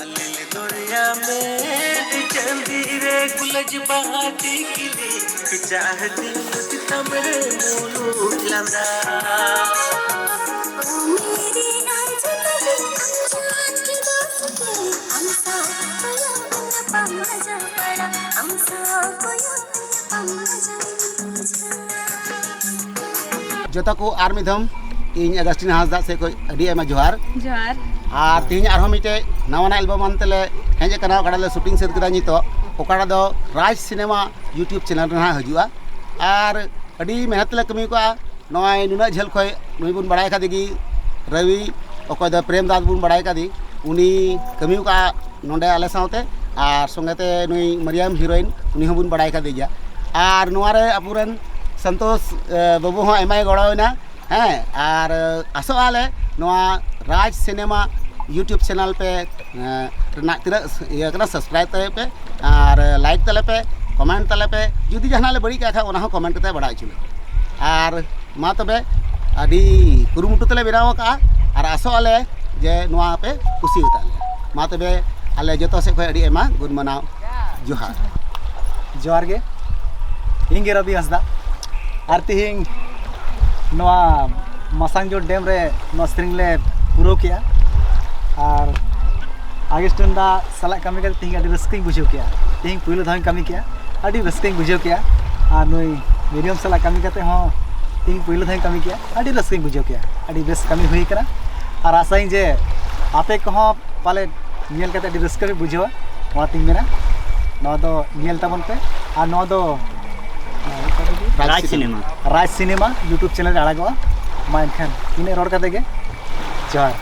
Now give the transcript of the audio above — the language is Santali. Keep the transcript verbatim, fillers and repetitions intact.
ᱞᱤᱞ ᱫᱚᱨᱭᱟ ᱢᱮᱫ ᱪᱟᱸᱫᱤ ᱨᱮ ᱜᱩᱞᱟᱹᱡ ᱵᱟᱦᱟ ᱴᱤᱠᱞᱤ ᱪᱟᱦᱛᱤ ᱛᱟᱢᱨᱮ ᱢᱩᱞᱩᱠ ᱞᱟᱸᱫᱟ᱾ मेरी आज कभी हम साथ के दोस्त के, हम साथ को याद न पामा जा पड़ा, हम साथ को याद न पामा जा पड़ा। ᱡᱚᱛᱚ ᱠᱚ ᱟᱨ ᱢᱤᱫ ᱫᱷᱟᱣ ᱤᱧ ᱟᱜᱟᱥᱴᱤᱱ ᱦᱟᱸᱥᱫᱟ ᱥᱮᱫ ᱠᱷᱚᱱ ᱟᱹᱰᱤ ᱟᱭᱢᱟ ᱡᱚᱦᱟᱨ᱾ ᱡᱚᱦᱟᱨ᱾ ᱟᱨ ᱛᱮᱦᱮᱧ ᱟᱨᱦᱚᱸ ᱢᱤᱫᱴᱮᱡ ᱱᱟᱣᱟᱱᱟᱜ ᱮᱞᱵᱟᱢ ᱟᱱ ᱛᱮᱞᱮ ᱦᱮᱡ ᱟᱠᱟᱱᱟ, ᱚᱠᱟᱴᱟᱜ ᱞᱮ ᱥᱩᱴᱤᱝ ᱥᱟᱹᱛ ᱠᱮᱫᱟ ᱱᱤᱛᱚᱜ, ᱚᱠᱟᱴᱟᱜ ᱫᱚ ᱨᱟᱡᱽ ᱥᱤᱱᱮᱢᱟ YouTube ᱪᱮᱱᱮᱞ ᱨᱮ ᱱᱟᱦᱟᱜ ᱦᱤᱡᱩᱜᱼᱟ᱾ ᱟᱨ ᱟᱹᱰᱤ ᱢᱮᱦᱱᱚᱛ ᱞᱮ ᱠᱟᱹᱢᱤ ᱠᱟᱜᱼᱟ᱾ ᱱᱚᱜᱼᱚᱭ ᱱᱩᱱᱟᱹᱜ ᱡᱷᱟᱹᱞ ᱠᱷᱚᱱ ᱱᱩᱭ ᱵᱚᱱ ᱵᱟᱲᱟᱭ ᱠᱟᱫᱮ ᱜᱮ, ᱨᱚᱵᱤ, ᱚᱠᱚᱭ ᱫᱚ ᱯᱨᱮᱢ ᱫᱟᱥ ᱵᱚᱱ ᱵᱟᱲᱟᱭ ᱠᱟᱫᱮ, ᱩᱱᱤ ᱠᱟᱹᱢᱤ ᱠᱟᱜᱼᱟ ᱱᱚᱰᱮ ᱟᱞᱮ ᱥᱟᱶᱛᱮ᱾ ᱟᱨ ᱥᱚᱸᱜᱮ ᱛᱮ ᱱᱩᱭ ᱢᱟᱨᱤᱭᱟᱢ ᱦᱤᱨᱳᱭᱤᱱ, ᱩᱱᱤ ᱦᱚᱸᱵᱚᱱ ᱵᱟᱲᱟᱭ ᱠᱟᱫᱮ ᱜᱮᱭᱟ᱾ ᱟᱨ ᱱᱚᱣᱟ ᱨᱮ ᱟᱵᱚᱨᱮᱱ ᱥᱚᱱᱛᱳᱥ, ᱮ, ᱵᱟᱹᱵᱩ ᱦᱚᱸ ᱟᱭᱢᱟᱭ ᱜᱚᱲᱚᱭᱮᱱᱟ᱾ ᱦᱮᱸ, ᱟᱨ, ᱮ, ᱟᱥᱚᱜ ᱟᱞᱮ ᱱᱚᱣᱟ ᱨᱟᱡᱽ ᱥᱤᱱᱮᱢᱟ YouTube ᱪᱮᱱᱮᱞ ᱯᱮ, ᱮ, ᱨᱮᱱᱟᱜ ᱛᱤᱱᱟᱹᱜ ᱤᱭᱟᱹ ᱠᱟᱱᱟ, ᱥᱟᱵᱥᱠᱨᱟᱭᱤᱵᱽ ᱛᱟᱞᱮ ᱯᱮ ᱟᱨ ᱞᱟᱭᱤᱠ ᱛᱟᱞᱮ ᱯᱮ, ᱠᱚᱢᱮᱱᱴ ᱛᱟᱞᱮ ᱯᱮ᱾ ᱡᱩᱫᱤ ᱡᱟᱦᱟᱱᱟᱜ ᱞᱮ ᱵᱟᱹᱲᱤᱡ ᱠᱟᱜ ᱠᱷᱟᱱ, ᱚᱱᱟ ᱦᱚᱸ ᱠᱚᱢᱮᱱᱴ ᱠᱟᱛᱮ ᱵᱟᱲᱟᱭ ᱦᱚᱪᱚ ᱞᱮ᱾ ᱟᱨ ᱢᱟ ᱛᱚᱵᱮ, ᱟᱹᱰᱤ ᱠᱩᱨᱩᱢᱩᱴᱩ ᱛᱮᱞᱮ ᱵᱮᱱᱟᱣ ᱟᱠᱟᱫᱼᱟ ᱟᱨ ᱟᱥᱚᱜ ᱟᱞᱮ ᱡᱮ ᱱᱚᱣᱟ ᱯᱮ ᱠᱩᱥᱤᱭᱟᱛᱟ ᱞᱮᱭᱟ᱾ ᱢᱟ ᱛᱚᱵᱮ, ᱟᱞᱮ ᱡᱚᱛᱚ ᱥᱮᱫ ᱠᱷᱚᱱ ᱟᱹᱰᱤ ᱟᱭᱢᱟ ᱜᱩᱱ ᱢᱟᱱᱟᱣ ᱡᱚᱦᱟᱨ᱾ ᱡᱚᱦᱟᱨ ᱜᱮ᱾ ᱤᱧ ᱜᱮ ᱨᱚᱵᱤ ᱦᱟᱸᱥᱫᱟ᱾ ᱟᱨ ᱛᱤᱦᱤᱧ ᱱᱚᱣᱟ ᱢᱟᱥᱟᱝᱡᱳᱲ ᱰᱮᱢ ᱨᱮ ᱱᱚᱣᱟ ᱥᱮᱨᱮᱧ ᱞᱮ ᱯᱩᱨᱟᱹᱣ ᱠᱮᱜᱼᱟ᱾ ᱟᱨ ᱟᱜᱮᱥᱴᱤᱱ ᱫᱟ ᱥᱟᱞᱟᱜ ᱠᱟᱹᱢᱤ ᱠᱟᱛᱮ ᱛᱤᱦᱤᱧ ᱟᱹᱰᱤ ᱨᱟᱹᱥᱠᱟᱹᱧ ᱵᱩᱡᱷᱟᱹᱣ ᱠᱮᱜᱼᱟ᱾ ᱛᱤᱦᱤᱧ ᱯᱩᱭᱞᱩ ᱫᱷᱟᱣᱤᱧ ᱠᱟᱹᱢᱤ ᱠᱮᱜᱼᱟ, ᱟᱹᱰᱤ ᱨᱟᱹᱥᱠᱟᱹᱧ ᱵᱩᱡᱷᱟᱹᱣ ᱠᱮᱜᱼᱟ᱾ ᱟᱨ ᱱᱩᱭ ᱢᱤᱨᱤᱭᱚᱢ ᱥᱟᱞᱟᱜ ᱠᱟᱹᱢᱤ ᱠᱟᱛᱮ ᱦᱚᱸ ᱛᱤᱦᱤᱧ ᱯᱩᱭᱞᱩ ᱫᱷᱟᱣᱤᱧ ᱠᱟᱹᱢᱤ ᱠᱮᱜᱼᱟ, ᱟᱹᱰᱤ ᱨᱟᱹᱥᱠᱟᱹᱧ ᱵᱩᱡᱷᱟᱹᱣ ᱠᱮᱜᱼᱟ᱾ ᱟᱹᱰᱤ ᱵᱮᱥ ᱠᱟᱹᱢᱤ ᱦᱩᱭ ᱠᱟᱱᱟ᱾ ᱟᱨ ᱟᱥᱟᱭᱟᱹᱧ ᱡᱮ ᱟᱯᱮ ᱠᱚᱦᱚᱸ ᱯᱟᱞᱮ ᱧᱮᱞ ᱠᱟᱛᱮ ᱟᱹᱰᱤ ᱨᱟᱹᱥᱠᱟᱹ ᱯᱮ ᱵᱩᱡᱷᱟᱹᱣᱟ, ᱚᱱᱟᱛᱤᱧ ᱢᱮᱱᱟ ᱱᱚᱣᱟ ᱫᱚ ᱧᱮᱞ ᱛᱟᱵᱚᱱ ᱯᱮ᱾ ᱟᱨ ᱱᱚᱣᱟ ᱫᱚ ᱨᱟᱡᱽ ᱨᱟᱡᱽ ᱥᱤᱱᱮᱢᱟ᱾ ᱥᱤᱱᱮᱢᱟ᱾ ᱨᱟᱡᱽ ᱥᱤᱱᱮᱢᱟ YouTube ᱪᱮᱱᱮᱞ ᱨᱮ ᱟᱲᱟᱜᱚᱜᱼᱟ᱾ ᱢᱟ ᱮᱱᱠᱷᱟᱱ ᱤᱱᱟᱹᱜ ᱨᱚᱲ ᱠᱟᱛᱮ ᱜᱮ ᱡᱚᱦᱟᱨ᱾